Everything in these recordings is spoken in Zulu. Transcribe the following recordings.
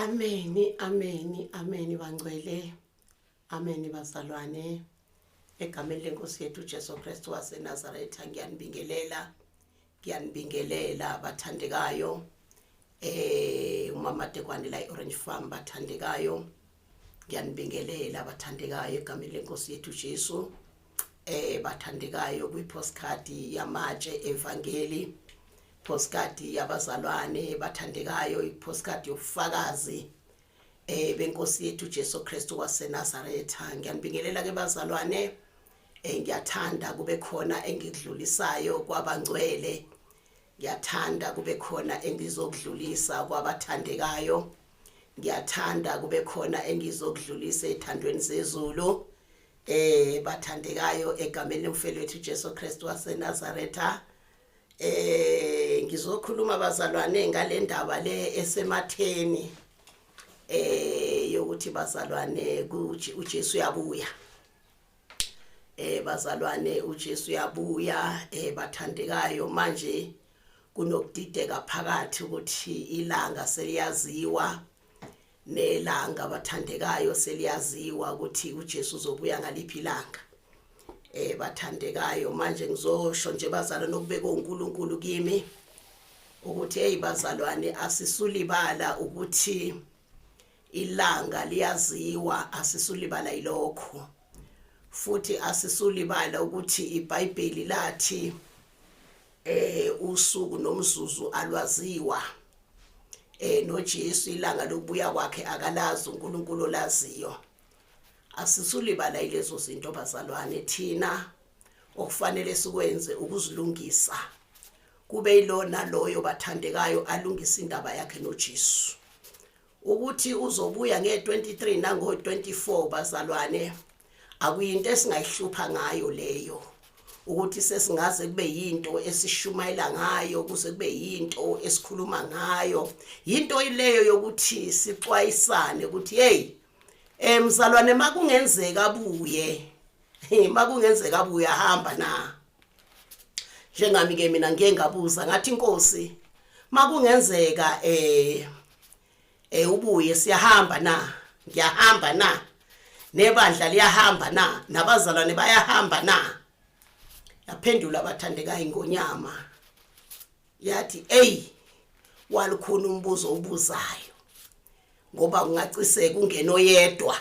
Ameni, ameni, ameni bangcwele. Ameni bazalwane. Egameni lenkosi yethu uJesu Kristu waseNazaretha ngiyanibingelela. Ngiyanibingelela bathandekayo. Eh umama Dekwane la eOrange Farm bathandekayo. Ngiyanibingelela bathandekayo egameni lenkosi yethu Jesu. Eh bathandekayo kwi postcard yamatshe evangeli. Postcard yabazalwane bathandekayo, ipostcard yobufakazi eh benkosi yethu Jesu Kristu waseNazaretha. Ngiyanibingelela ke bazalwane. Eh ngiyathanda kube khona engikudlulisayo kwabangcwele. Ngiyathanda kube khona engizokudlulisa kwabathandekayo. Ngiyathanda kube khona engizokudlulisa ethandweni zezulu. Eh bathandekayo egameni lomfeli wethu Jesu Kristu waseNazaretha. Eh ngizokhuluma bazalwane ngalendaba le esematheni eh yokuthi bazalwane uJesu uyabuya. Eh bazalwane uJesu uyabuya eh bathandekayo manje kunokudideka phakathi ukuthi ilanga seliyaziwa nelanga bathandekayo seliyaziwa ukuthi uJesu uzobuya ngaliphi ilanga eh bathandekayo manje ngizosho nje bazalwane okubeka uNkulunkulu kimi ukuthi hey bazalwane asisulibala ukuthi ilanga liyaziwa asisulibala yilokho futhi asisulibala ukuthi iBhayibheli lathi eh usuku nomzuzu alwaziwa eh noJesu ilanga lokubuya kwakhe akalazi uNkulunkulu olaziyo asisulibala ilezo zinto bazalwane thina okufanele sikwenze ukuzilungisa kube yilona loyo bathandekayo alungisa indaba yakhe noJesu ukuthi uzobuya nge-23 nango-24 bazalwane akuyinto esingayihlupha ngayo leyo ukuthi sesingaze kube yinto esishumayela ngayo kuze kube yinto esikhuluma ngayo yinto ileyo yokuthi sixwayisane ukuthi hey eh mzalwane makungenzeka abuye makungenzeka abuye ahamba na njengami ke mina ngike ngabuza ngathi inkosi makungenzeka eh eh ubuye siyahamba na ngiyahamba na nebandla liyahamba na nabazalwane bayahamba na yaphendula abathandekayo ingonyama yathi ey walukhona umbuzo obuzayo ngoba kungaciseka ungena oyedwa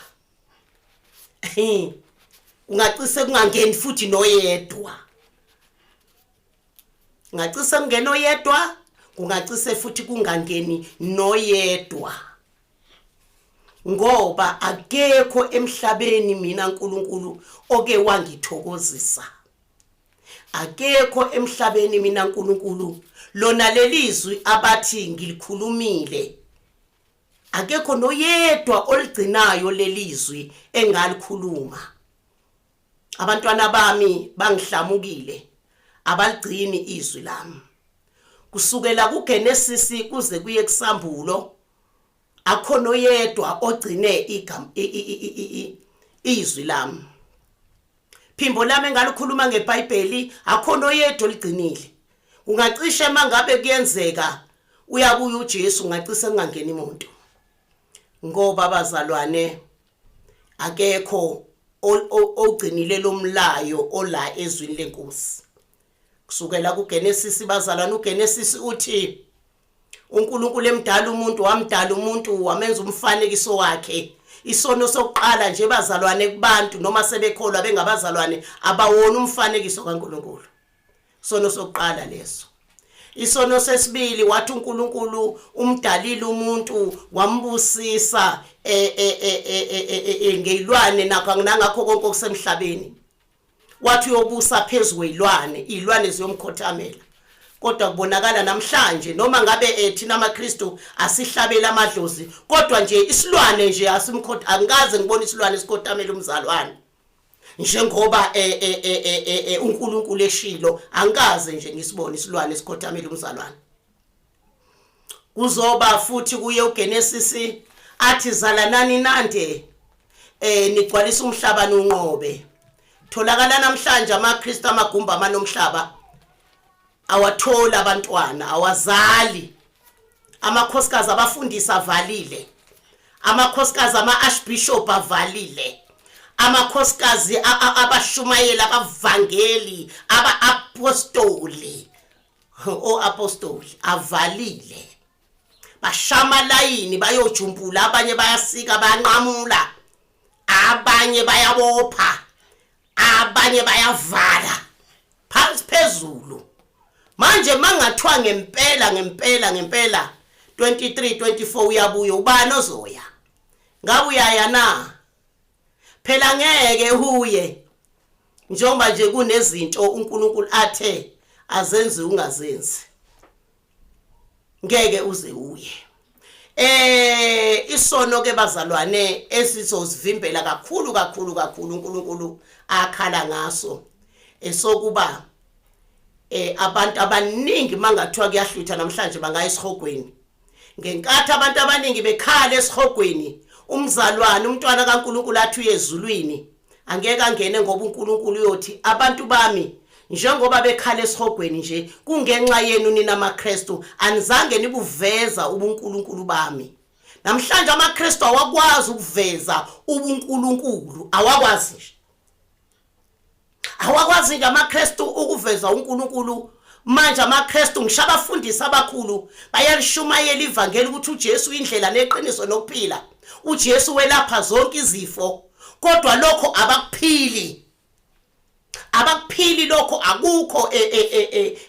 kungacise kungangeni futhi noyedwa ngacise kungena oyedwa kungacise futhi kungangeni noyedwa ngoba akekho emhlabeni mina uNkulunkulu oke wangithokozisa akekho emhlabeni mina uNkulunkulu lona lelizwi abathi ngilikhulumile akekho noyedwa oligcinayo lelizwi engalikhuluma abantwana bami bangihlamukile abaligcini izwi lami kusukela kuGenesis kuze kuye kusambulo akho noyedwa ogcine igama izwi lami phimbo lami engalikhuluma ngeBhayibheli akho noyedwa oligcinile ungacishe mangabe kuyenzeka uyabuya uJesu ungacise kungangeni umuntu ngoba bazalwane akekho ogcinile lomlayo ola ezwini lenkosi kusukela kuGenesis bazalwane uGenesis uthi uNkulunkulu emdala umuntu wamdala umuntu wamenza umfanekiso wakhe isono sokuqala nje bazalwane kubantu noma sebekholwa bengabazalwane abawona umfanekiso kaNkulunkulu sono sokuqala leso isono sesibili wathi uNkulunkulu umdalile umuntu wambusisa e, e, e, ngeyilwane nakho nangakho konke okusemhlabeni wathi uyobusa phezu kweyilwane izilwane ziyomkhothamela kodwa kubonakala namhlanje noma ngabe ethina amaKristu asihlabela amadlozi kodwa nje isilwane nje asimkhotha angikaze ngibone isilwane sikhothamela umzalwane njengoba eh, eh, eh, uNkulunkulu eshilo angikaze nje ngisibone isilwane sikhothamela umzalwane kuzoba futhi kuye uGenesis athi zalanani nande eh nigcwalisa umhlaba nunqobe tholakala namhlanje amaKristu amagumba amanomhlaba awathola abantwana awazali amakhosikazi abafundisi avalile Amakhosikazi ama-archbishop avalile, amakhosikazi abashumayeli, abavangeli, aba-apostoli, o-apostoli avalile, bashama layini bayojumpula, abanye bayasika, bayanqamula, abanye bayabopha, abanye bayavala phansi phezulu. Manje mangathiwa ngempela ngempela ngempela 23 24 uyabuya, ubani ozoya? Ngabe uyaya na? Phela ngeke uye, njengoba nje kunezinto uNkulunkulu athe azenzi ungazenzi, ngeke uze uye. Isono ke bazalwane esizozivimbela kakhulu kakhulu kakhulu uNkulunkulu akhala ngaso esokuba abantu abaningi mangathiwa kuyahlutha namhlanje bangaya esihogweni. Ngenkathi abantu abaningi bekhala esihogweni, umzalwane, umntwana kaNkulunkulu athi uye ezulwini, angeke angene, ngoba uNkulunkulu uyothi abantu bami njengoba bekhala esihogweni nje kungenxa yenu nina maKristu, anizange nibuveza ubuNkulunkulu bami. Namhlanje amaKristu awakwazi ukuveza ubuNkulunkulu, awakwazi nje, awakwazi nje amaKristu ukuveza uNkulunkulu. Manje amaKristu, ngisho abafundisi abakhulu, bayalishumayela ivangeli ukuthi uJesu indlela neqiniso nokuphila, uJesu welapha zonke izifo, kodwa lokho abakuphili, abakuphili lokho, akukho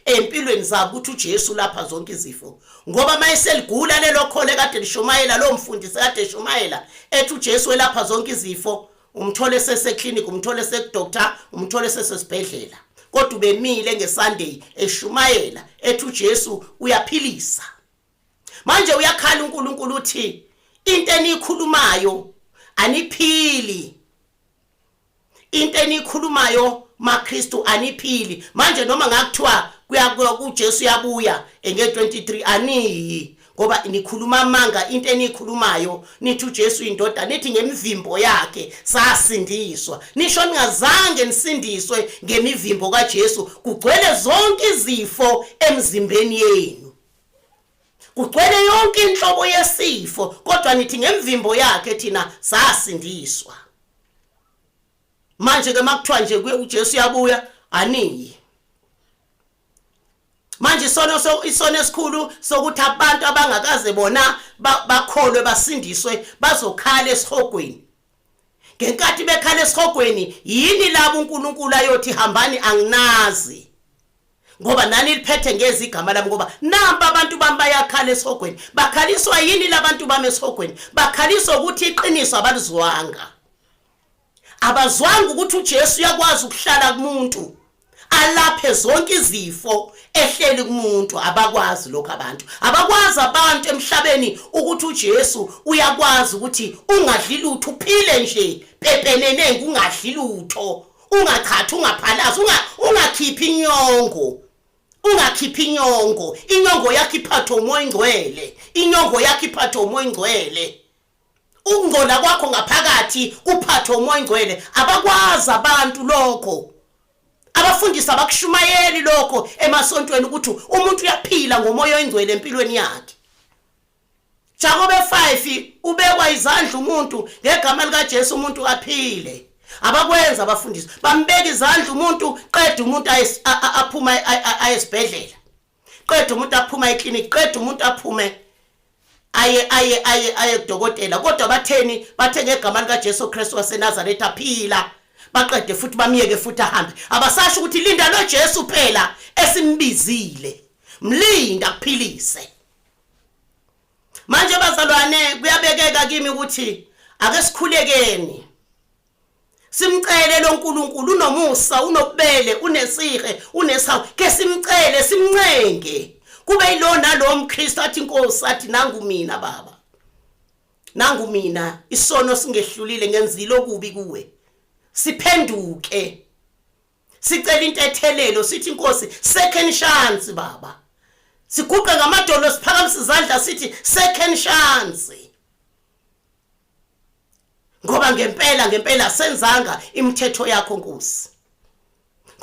empilweni zabo ukuthi uJesu lapha zonke izifo. Ngoba mayeseligula lelo khole kade lishumayela, lo mfundisi kade eshumayela ethi uJesu welapha zonke izifo, umthole seseclinic, umthole sekudoctor, umthole sesesibhedlela, kodwa ubemile ngeSunday eshumayela ethi uJesu uyaphilisa. Manje uyakhala uNkulunkulu uthi into enikhulumayo aniphili, into enikhulumayo maKristu aniphili. Manje noma ngakuthiwa kuya kuJesu uyabuya nge-23, aniyi, ngoba nikhuluma amanga. Into enikhulumayo, nithi uJesu indoda, nithi ngemivimbo yakhe sasindiswa, nisho ningazange nisindiswe ngemivimbo kaJesu. Kugcwele zonke izifo emzimbeni yenu, kugcwele yonke inhlobo yesifo, kodwa nithi ngemvimbo yakhe thina sasindiswa. Manje ke makuthiwa nje kuye uJesu uyabuya, aniyi. Manje isono, isono esikhulu sokuthi abantu abangakaze bona bakholwe basindiswe bazokhala esihogweni. Ngenkathi bekhala esihogweni, yini labo uNkulunkulu ayothi hambani anginazi, ngoba nani liphethe ngezi igama lami? Ngoba nampa abantu bami bayakhala esihogweni. Bakhaliswa yini labantu bami esihogweni? Bakhaliswa ukuthi iqiniso abalizwanga, abazwanga ukuthi uJesu uyakwazi ukuhlala kumuntu alaphe zonke izifo ehleli kumuntu. Abakwazi lokho abantu, abakwazi abantu emhlabeni ukuthi uJesu uyakwazi ukuthi ungadli lutho uphile nje pepenene, ungadli lutho, ungachathi, ungaphalazi, ungakhiphi inyongo, ungakhiphi inyongo. Inyongo yakho iphathwe uMoya Ingcwele, inyongo yakho iphathwe uMoya Ingcwele, ukungcola kwakho ngaphakathi kuphathwe uMoya Ingcwele. Abakwazi abantu lokho, abafundisi abakushumayeli lokho emasontweni ukuthi umuntu uyaphila ngoMoya Oyingcwele empilweni yakhe. Jakobe 5, ubekwa izandla umuntu ngegama likaJesu, umuntu aphile. Abakwenza abafundisi, bambeka izandla umuntu, qeda umuntu aphuma ayesibhedlela, qeda umuntu aphuma eclinic, qeda umuntu aphume aye aye aye aye kudokotela. Kodwa batheni? Bathe ngegama likaJesu Kristu waseNazaretha phila. Baqede futhi bamyeke futhi ahambe, abasasho ukuthi linda lo Jesu phela esimbizile, mlinda kuphilise. Manje bazalwane, kuyabekeka kimi ukuthi ake sikhulekeni, simcele lo nkulunkulu unomusa, unobubele, unesihe, unesawu. Ke simcele, simncenge, kube yilo nalowo mKristu athi inkosi, athi nangu mina baba, nangu mina, isono singehlulile, ngenzile okubi kuwe. Siphenduke, sicela intethelelo, sithi inkosi second chance baba. Siguqe ngamadolo, siphakamisa izandla, sithi second chance, ngoba ngempela ngempela senzanga imithetho yakho Nkosi.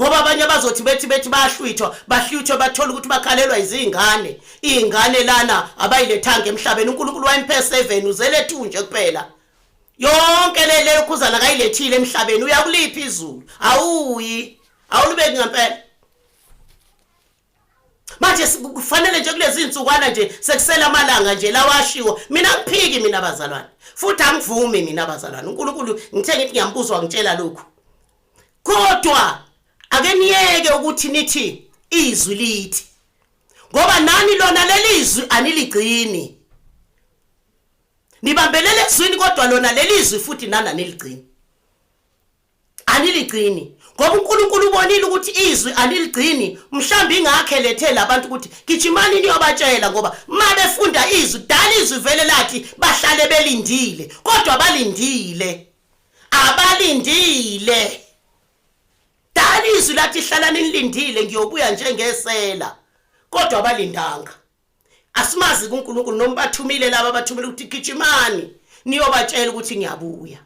Ngoba abanye bazothi bethi bethi bayahlwithwa, bahlwithwe bathole ukuthi bakhalelwa izingane. Izingane lana abayilethanga emhlabeni. UNkulunkulu wayemphe 7 uzele 2 nje kuphela. Yonke le lekhuzana kayilethile emhlabeni uyakuliphi izulu? Awuyi. Awulubeki ngempela. Manje kufanele nje kulezi insukwana nje sekusela amalanga nje lawashiwo. Mina ngiphiki mina bazalwane. Futhi angivumi mina bazalwane. uNkulunkulu ngithe ngithi ngiyambuzwa ngitshela lokhu. Kodwa ake niyeke ukuthi nithi izwi lithi. Ngoba nani lona lelizwi aniligcini. Nibambelele ezwini kodwa lona lelizwi futhi nani aniligcini. Aniligcini. Ngoba uNkulunkulu ubonile ukuthi izwi aniligcini, mhlawumbe ingakhe lethe labantu ukuthi gijimani niyobatshela ngoba uma befunda izwi, kudala izwi vele lathi bahlale belindile, kodwa balindile. Abalindile. Dala izwi lathi hlalani nilindile ngiyobuya njengesela. Kodwa abalindanga. Asimazi kuNkulunkulu noma bathumile laba abathumile ukuthi gijimani niyobatshela ukuthi ngiyabuya.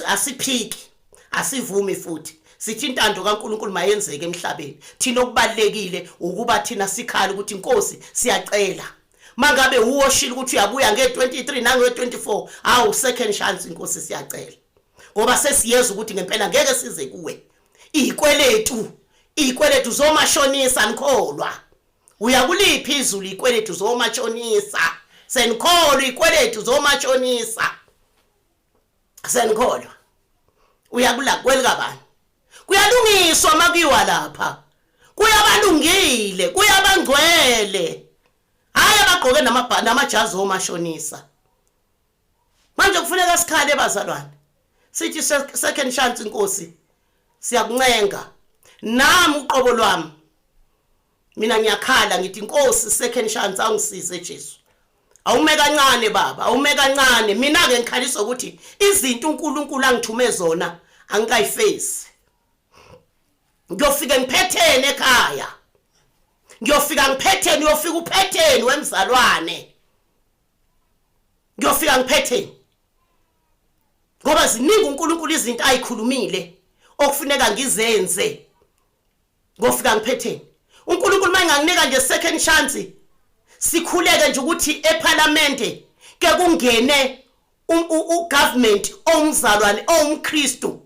Asiphiki, asivumi futhi. Sithi intando kaNkulunkulu mayenzeke emhlabeni. Thina okubalekile ukuba thina sikhala ukuthi inkosi siyacela. Mangabe uwoshile ukuthi uyabuya nge-23 nange-24, awu second chance inkosi siyacela. Ngoba sesiyeza ukuthi ngempela ngeke size kuwe. Izikweletu, izikweletu zomashonisa nikholwa. Uyakuliphi izulu izikweletu zomashonisa? Senikholwa izikweletu zomashonisa. Senikholwa. Uyakula kwelikabani? Kuyalungiswa makuyiwa lapha. Kuyabalungile, kuyabangcwele. Hayi abagqoke namajazi omashonisa. Manje kufuneka sikhale bazalwane. Sithi second chance inkosi. Siyakuncenga. Nami uqobo lwami. Mina ngiyakhala ngithi inkosi second chance awungisize Jesu. Awume kancane baba, awume kancane. Mina ke ngikhaliswa ukuthi izinto uNkulunkulu angithume zona angikayifezi. Ngiyofika ngiphethene ekhaya. Ngiyofika ngiphetheni, uyofika uphetheni wemzalwane. Ngiyofika ngiphetheni. Ngoba ziningi uNkulunkulu izinto ayikhulumile okufuneka ngizenze. Ngofika ngiphetheni. uNkulunkulu mayenganginika nje second chance sikhuleke nje ukuthi eParliament ke kungene ugovernment owumzalwane owumKristu.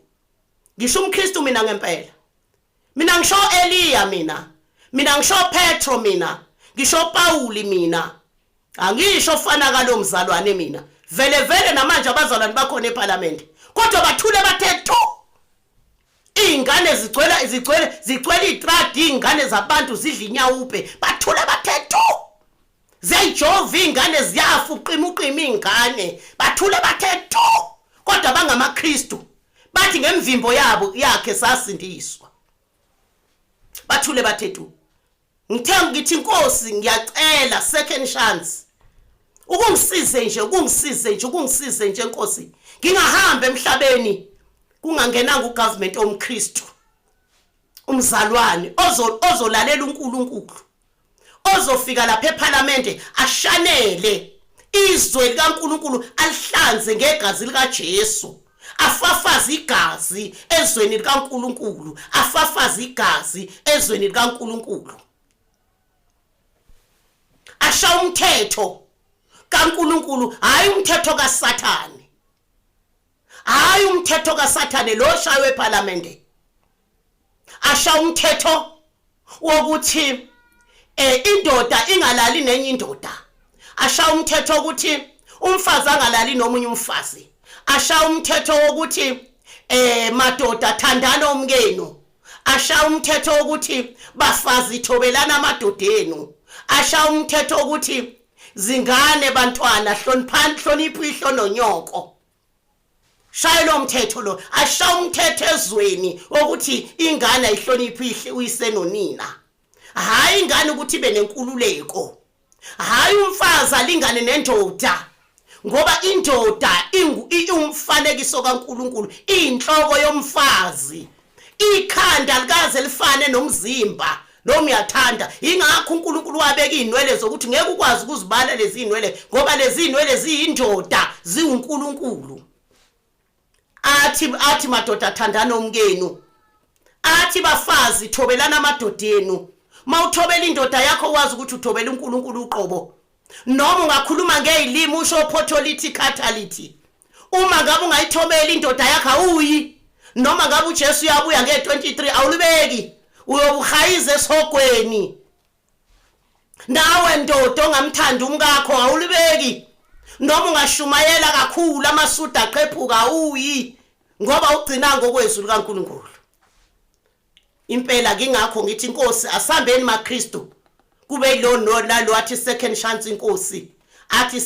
Ngisho umKristu mina ngempela. Mina ngisho Eliya mina. Mina ngisho Petro mina. Ngisho Pauli mina. Angisho fana kalo mzalwane mina. Vele vele namanje abazalwane bakhona eParliament. Kodwa bathule bathe thu. Izingane zigcwele zigcwele zigcwele itradi izingane zabantu zidla inyawupe. Bathule bathe thu. Ziyayijova izingane ziyafa uqima uqima izingane. Bathule bathe thu. Kodwa bangamaKristu. Bathi ngemvimbo yabo yakhe sasindiswa. Bathule bathe tu. Ngithe ngithi inkosi ngiyacela second chance. Ukungisize nje, ukungisize nje, ukungisize nje Nkosi. Ngingahamba emhlabeni kungangenanga ugovernment omKristu. Umzalwane ozolalela uNkulunkulu. Ozofika lapha eParliament ashanele izwe likaNkulunkulu alihlanze ngegazi likaJesu. Afafaze igazi ezweni likaNkulunkulu, afafaze igazi ezweni likaNkulunkulu. Asha umthetho kaNkulunkulu, hayi umthetho kaSathane. Hayi umthetho kaSathane lo shaywe eParliament. Asha umthetho wokuthi indoda ingalali nenye indoda. Asha umthetho ukuthi umfazi angalali nomunye umfazi. Asha umthetho wokuthi madoda thandana omkenu. Asha umthetho wokuthi bafazi thobelana amadodenu. Asha umthetho wokuthi zingane bantwana hloniphani hlonipha uyihlo nonyoko. Shaya lo mthetho lo, ashaya umthetho ezweni wokuthi ingane ayihloniphi uyise nonina. Hayi ingane ukuthi ibe nenkululeko. Hayi umfazi alingane nendoda. Ngoba indoda iwumfanekiso kaNkulunkulu, iyinhloko yomfazi. Ikhanda likaze lifane nomzimba. Noma uyathanda, ingakho uNkulunkulu wabeka izinwele zokuthi ngeke ukwazi ukuzibala lezi zinwele ngoba lezi zinwele ziyindoda, ziwuNkulunkulu. Athi madoda thandana omkenu. Athi bafazi thobelana amadoda enu. Mawuthobela indoda yakho wazi ukuthi uthobela uNkulunkulu uqobo. Noma ungakhuluma ngezilimi usho photolithi khathalithi. Uma ngabe ungayithobela indoda yakho awuyi. Noma ngabe uJesu uyabuya nge-23 awulubeki. Uyobuhayiza esihogweni. Nawe ndoda ongamthandi umkakho awulibeki noma ungashumayela kakhulu amasudu aqhephuka awuyi ngoba ugcina ngokwezwi likaNkulunkulu. Impela kingakho ngithi inkosi asambeni maKristu kube lo no nalo athi second chance inkosi athi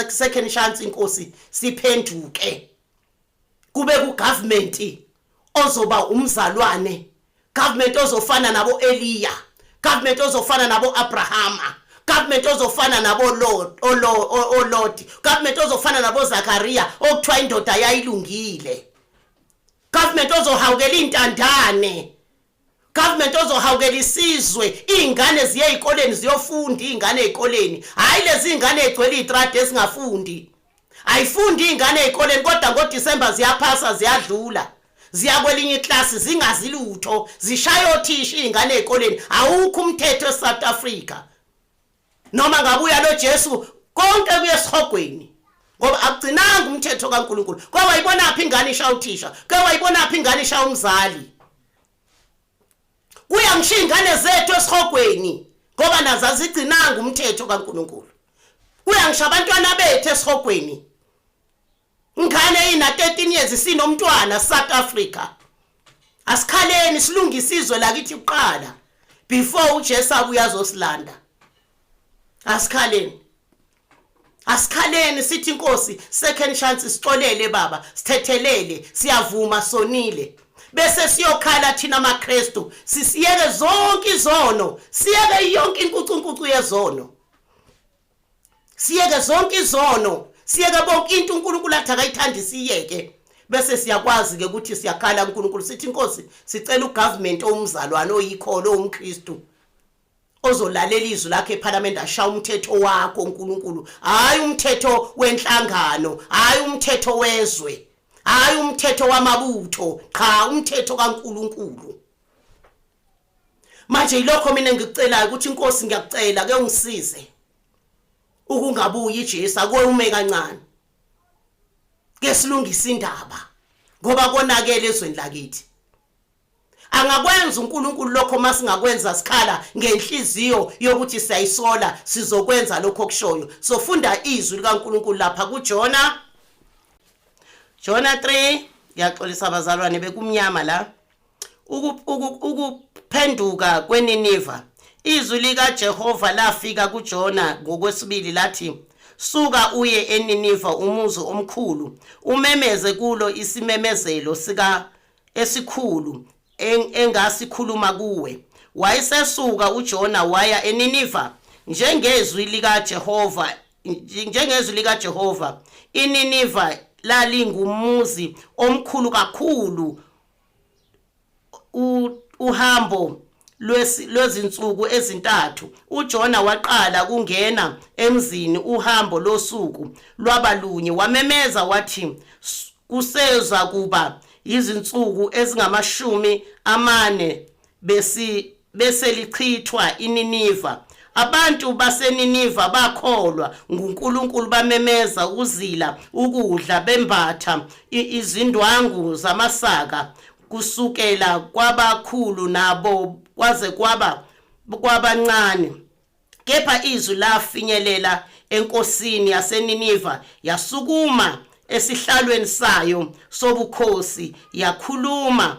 second chance inkosi siphenduke kube ku government ozoba umzalwane government ozofana nabo Eliya government ozofana nabo Abrahama government ozofana nabo Lord oLord government ozofana nabo Zakaria okuthiwa indoda yayilungile government ozohawukela intandane government ozohawukela isizwe izingane ziye ezikoleni ziyofunda izingane ezikoleni hayi lezi izingane ezigcwele izitradi ezingafundi ayifundi izingane ezikoleni kodwa ngoDecember ziyaphasa ziyadlula ziya kwelinye iklasi zingazi lutho zishaya othisha izingane ezikoleni awukho umthetho eSouth Africa noma ngabuya lo Jesu konke kuye esihogweni ngoba akugcinanga umthetho kaNkuluNkulu ke wayibonaphi ingane ishaya uthisha ke wayibonaphi ingane ishaya umzali kuya ngisho ingane zethu esihogweni ngoba nazo azigcinanga umthetho kaNkuluNkulu kuya ngisho abantwana bethu esihogweni ingane ina 13 years sinomntwana South Africa asikhaleni silungise izwe lakithi kuqala before uJesu abuya azosilanda asikhaleni asikhaleni sithi inkosi second chance sixolele baba sithethelele siyavuma sonile bese siyokhala thina amaKristu sisiyeke zonke izono siyeke yonke inkucunkucu yezono siyeke zonke izono siyeke bonke into uNkulunkulu athi akayithandi siyeke bese siyakwazi ke ukuthi siyakhala uNkulunkulu sithi inkosi sicela ugovernment owumzalwane oyikholo umKristu ozolalela izwi lakhe eParliament ashaya umthetho wakho uNkulunkulu hayi umthetho wenhlangano hayi umthetho wezwe hayi umthetho wamabutho cha umthetho kaNkulunkulu manje yilokho mina engikucelayo ukuthi inkosi ngiyakucela ke ungisize ukungabuyi Jesu ake ume kancane ke silungise indaba ngoba konakele ezweni lakithi angakwenza uNkulunkulu lokho masingakwenza sikhala ngenhliziyo yokuthi siyayisola sizokwenza lokho okushoyo sofunda izwi likaNkulunkulu lapha kuJona Jona 3 ngiyaxolisa abazalwane bekumnyama la Ukuphenduka kweNiniva. Izwi likaJehova lafika kuJona ngokwesibili lathi, Suka uye eNiniva umuzi omkhulu, umemeze kulo isimemezelo sika esikhulu engasikhuluma kuwe. Wayesesuka uJona waya eNiniva njengezwi likaJehova njengezwi likaJehova. INiniva lalingumuzi omkhulu kakhulu uhambo lwezinsuku ezintathu uJona waqala kungena emzini uhambo losuku lwabalunye wamemeza wathi kuseza kuba izinsuku ezingamashumi amane besi bese lichithwa iNiniva. Abantu baseNiniva bakholwa nguNkulunkulu bamemeza ukuzila ukudla bembatha izindwangu zamasaka kusukela kwabakhulu nabo kwaze kwaba kwabancane. Kepha izwi lafinyelela enkosini yaseNiniva yasukuma esihlalweni sayo sobukhosi yakhuluma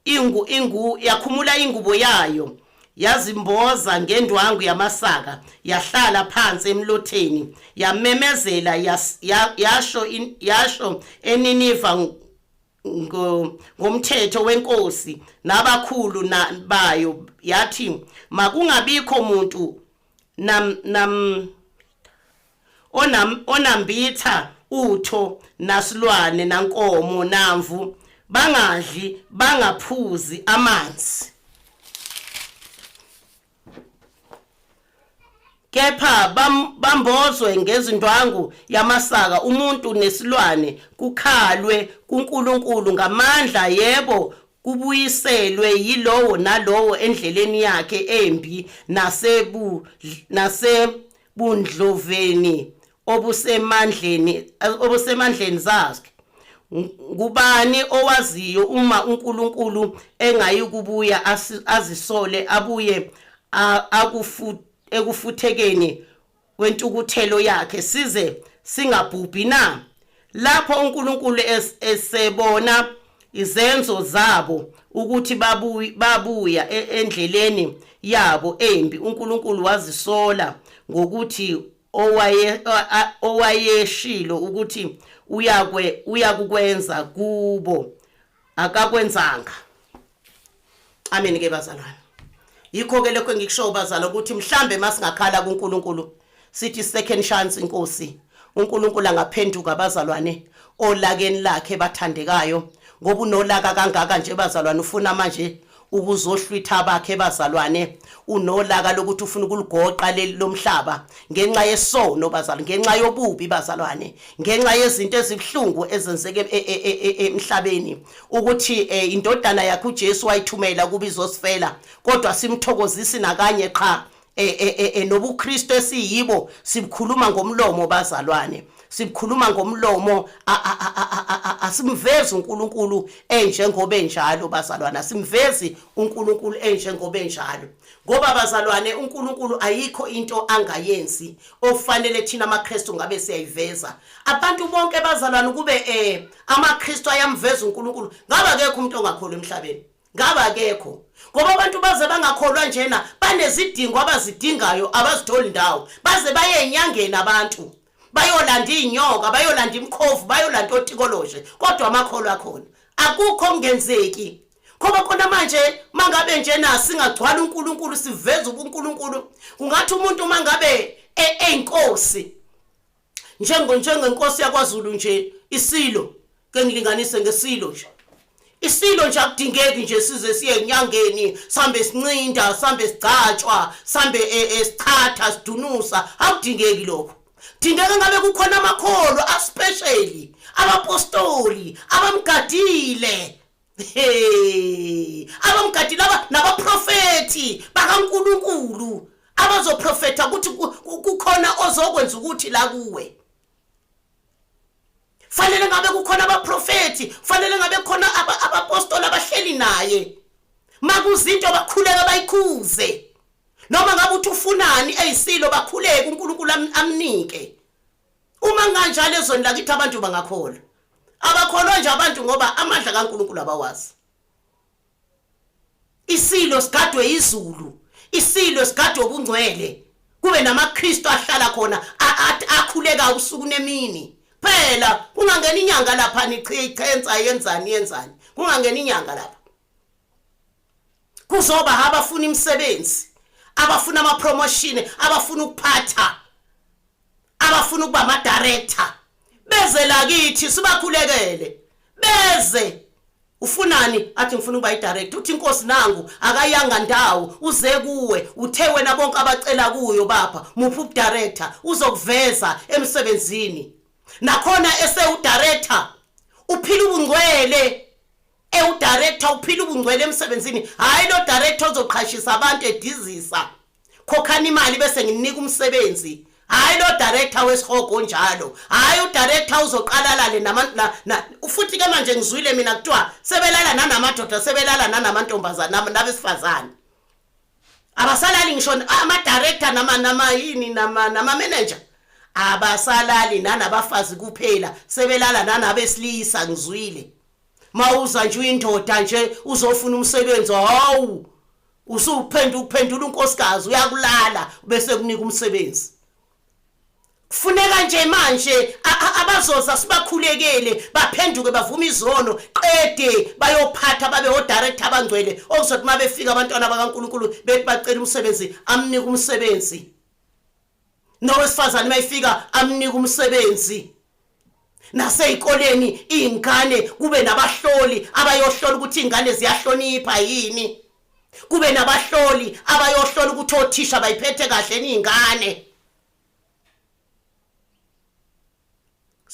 ingu ingu yakhumula ingubo yayo yazimboza ngendwangu yamasaka yahlala phansi emlotheni yamemezela yasho yasho eNiniva ngomthetho wenkosi nabakhulu bayo yathi makungabikho muntu nam nam onam onambitha utho nasilwane nankomo namvu bangadli bangaphuzi amanzi kepha bam, bam Bambozwe ngezindwangu yamasaka umuntu nesilwane, kukhalwe kuNkulunkulu ngamandla, yebo, kubuyiselwe yilowo nalowo endleleni yakhe embi nasebundloveni obusemandleni zakhe. Ngubani owaziyo uma uNkulunkulu engayikubuya azisole abuye ekufuthekeni kwentukuthelo yakhe size singabhubhi na? Lapho uNkulunkulu esebona izenzo zabo ukuthi babuya endleleni yabo embi, uNkulunkulu wazisola ngokuthi owayeshilo ukuthi uyakukwenza kubo akakwenzanga. Amen ke bazalwane. Yikho ke lokho engikushoyo bazalwane ukuthi mhlambe masingakhala kuNkulunkulu sithi second chance inkosi, uNkulunkulu angaphenduka bazalwane olakeni lakhe bathandekayo, ngoba unolaka kangaka nje bazalwane, ufuna manje ukuzohlwitha abakhe bazalwane, unolaka lokuthi ufuna ukuligoqa leli lomhlaba ngenxa yesono bazalwane, ngenxa yobubi bazalwane, ngenxa yezinto ezibuhlungu ezenzeke emhlabeni, ukuthi indodana yakhe uJesu wayithumela ukuba izosifela, kodwa simthokozisi nakanye qha. NobuKristu esiyibo sibukhuluma ngomlomo bazalwane, sibukhuluma ngomlomo, asimvezi uNkulunkulu enjengoba enjalo bazalwane, asimvezi uNkulunkulu enjengoba enjalo, ngoba bazalwane uNkulunkulu ayikho into angayenzi okufanele thina amaKristu ngabe siyayiveza. Abantu bonke bazalwane kube amaKristu ayamveza uNkulunkulu, ngabe akekho umuntu ongakholwa emhlabeni, ngabe akekho, ngoba abantu baze bangakholwa njena banezidingo abazidingayo abazitholi ndawo, baze baye enyangeni abantu bayolanda inyoka, bayolanda imkhovu, bayolanda otikoloshe, kodwa amakholwa akhona akukho kungenzeki. Ngoba khona manje mangabe njena singagcwala uNkulunkulu siveze ubuNkulunkulu, kungathi umuntu mangabe eyinkosi njengenkosi yakwaZulu nje, isilo, ke ngilinganise ngesilo nje, isilo nje akudingeki nje size siye enyangeni sambe sincinda, sambe sigcatshwa, sambe esichatha sidunusa, akudingeki lokho. Dingeka ngabe kukhona amakholwa aspecially abapostoli abamgadile, hey, abamgadile aba nabaprofeti bakaNkulunkulu abazoprofetha ukuthi kukhona ozokwenza ukuthi la kuwe. Fanele ngabe kukhona abaprofeti, fanele ngabe kukhona abapostoli abahleli naye, makuzinto bakhuleka bayikhuze, noma ngabe uthi ufunani eyisilo bakhuleke uNkulunkulu amnike. Uma kanjalo ezweni lakithi abantu bangakholwa, abakholwa nje abantu ngoba amandla kaNkulunkulu abawazi. Isilo sigadwe izulu, isilo sigadwe ubungcwele, kube namaKristu ahlala khona akhuleka usuku nemini. Phela kungangena inyanga lapha nichithensa yenzani yenzani, kungangena inyanga lapha. Kuzoba abafuna imisebenzi, abafuna ama promotion, abafuna ukuphatha, abafuna ukuba ama director, beze lakithi sibakhulekele, beze. Ufunani? Athi ngifuna ukuba i-director. Uthi inkosi nangu akayanga ndawo, uze kuwe, uthe wena bonke abacela kuyo bapha muphi ubudirector, uzokuveza emsebenzini. Nakhona esewudirector uphila ubungcwele, ewudirector uphila ubungcwele emsebenzini. Hayi lo director ozoqhashisa abantu edizisa, khokhani imali bese nginika umsebenzi. Hayi lo director wesihogo njalo, hayi udirector uzoqala lale nama futhi ke manje ngizwile mina kuthiwa sebelala nanamadoda, sebelala nanamantombazana nabesifazane, abasalali ngisho ama director nama nama yini nama nama manager, abasalali nanabafazi kuphela, sebelala nanabesilisa. Ngizwile mawuza nje uyindoda nje uzofuna umsebenzi, hawu usuphenduka uphendula unkosikazi, uyakulala bese kunika umsebenzi. Kufuneka nje manje abazoza sibakhulekele baphenduke bavume izono, qede bayophatha babe o-director abangcwele, okuzothi uma befika abantwana bakaNkulunkulu bethi bacela umsebenzi, amnike umsebenzi. Nowesifazane mayifika amnike umsebenzi. Nasey'koleni iy'ngane kube nabahloli abayohlola ukuthi iy'ngane ziyahlonipha yini, kube nabahloli abayohlola ukuthi othisha bayiphethe kahle iy'ngane.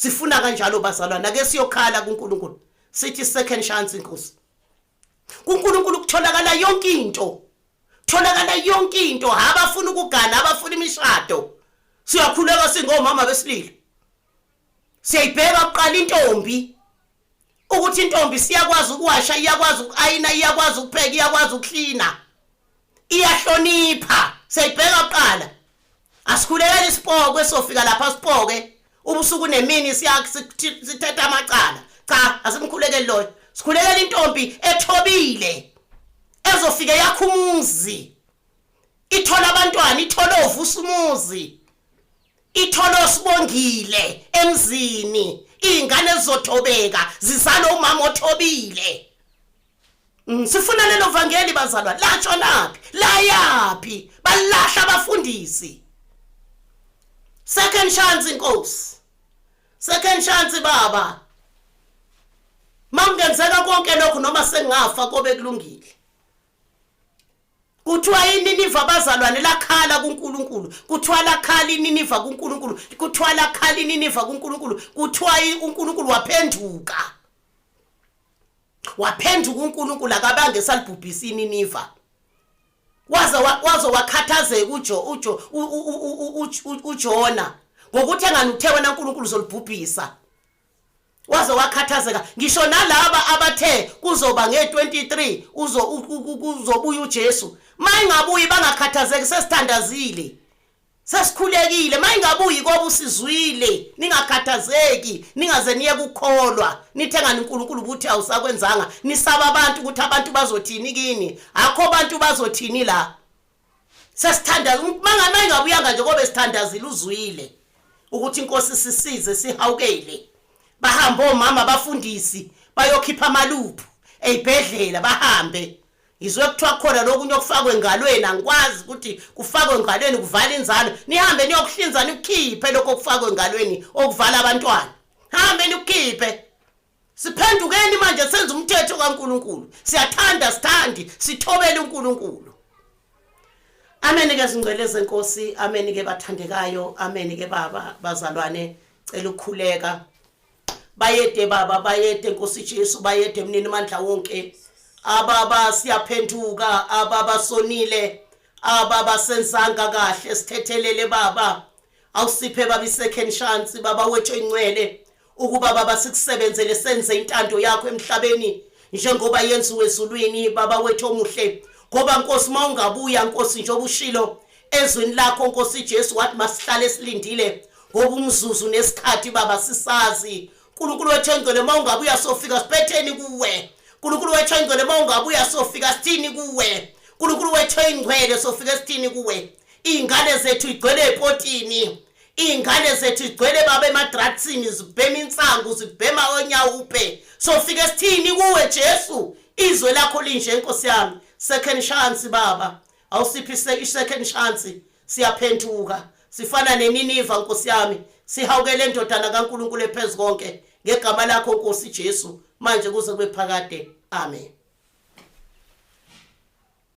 Sifuna kanjalo bazalwane, ake siyokhala kuNkulunkulu sithi second chance inkosi. KuNkulunkulu kutholakala yonke into, tholakala yonke into. Abafuna ukugana, abafuna imishado, siyakhuleka singomama besililo, siyayibheka kuqala intombi ukuthi intombi siyakwazi ukuwasha, iyakwazi ukuayina, iyakwazi ukupheka, iyakwazi ukuklina, iyahlonipha. Siyayibheka kuqala. Asikhulekele isipokwe sofika lapha sipoke ubusuku nemini, sithetha amacala. Cha, asimkhulekeli loyo. Sikhulekela intombi ethobile ezofike yakha umuzi, ithola abantwana, ithola ovusa umuzi, ithola osibongile emzini, iy'ngane ezizothobeka zizale umama othobile. Sifuna lelo vangeli bazalwa. Latshonaphi? Layaphi? Balahla abafundisi. Second chance inkosi, second chance baba. Makungenzeka konke lokhu noma sengafa kobe kulungile. Kuthiwa iNiniva bazalwane lakhala kuNkulunkulu, kuthiwa lakhala iNiniva kuNkulunkulu, kuthiwa lakhala iNiniva kuNkulunkulu, kuthiwa uNkulunkulu waphenduka, waphenduka uNkulunkulu, akabange salibhubhisa iNiniva. Waze waze wakhathazeka uJo uJo uJona ngokuthi engani uthe wena uNkulunkulu uzolibhubhisa. Waze wakhathazeka. Ngisho nalaba abathe kuzoba nge-23 uzo kuzobuya uJesu, mayingabuyi bangakhathazeki, sesithandazile, sesikhulekile. Mayingabuyi koba usizwile, ningakhathazeki, ningaze niye kukholwa nithengani uNkulunkulu ukuthi awusakwenzanga. Nisaba abantu ukuthi abantu bazothini kini. Akho abantu bazothini la. Sesithandaza, mangayingabuyanga nje kobe sithandazile, uzwile ukuthi inkosi sisize, sihawukele. Bahamba omama abafundisi bayokhipha amaluphu eyibhedlela, bahambe. Ngizwe kuthiwa kukhona lokunye okufakwe engalweni, angikwazi ukuthi kufakwe engalweni kuvala inzalo. Nihambe niyokuhlinza, nikukhiphe lokho okufakwe engalweni okuvala abantwana, hambe nikukhiphe. Siphendukeni manje, senze umthetho kaNkuluNkulu. Siyathanda sithandi, sithobele uNkulunkulu. Amen ke zingcwele zenkosi, amen ke bathandekayo, amen ke baba bazalwane. Cela ukukhuleka. Bayede baba, bayede Nkosi Jesu, bayede mnini mandla wonke. Ababa siyaphenduka, ababa sonile, ababa senzanga kahle, sithethelele baba. Awusiphe baba i-second chance baba wethu engcwele, ukuba baba sikusebenzele, senze intando yakho emhlabeni njengoba yenziwe ezulwini baba wethu omuhle. Ngoba Nkosi mawungabuya Nkosi, njengoba ushilo ezwini lakho Nkosi Jesu, wathi masihlale silindile ngoba umzuzu nesikhathi baba sisazi. uNkulunkulu wethu engcwele, mawungabuya sofika siphetheni kuwe? uNkulunkulu wethu engcwele, mawungabuya sofika sithini kuwe? uNkulunkulu wethu engcwele, sofika sithini kuwe? Iy'ngane zethu igcwele epotini, iy'ngane zethu igcwele baba emadraksini, zibhema insangu, zibhema onyawupe. Sofike sithini kuwe Jesu? Izwe lakho linje Nkosi yami. Second chance baba, awusiphi i-second chance. Siyaphenduka, sifana neNiniva Nkosi yami. Sihawukele ndodana kaNkulunkulu ephezu konke, ngegama lakho Nkosi Jesu, manje kuze kube phakade, amen.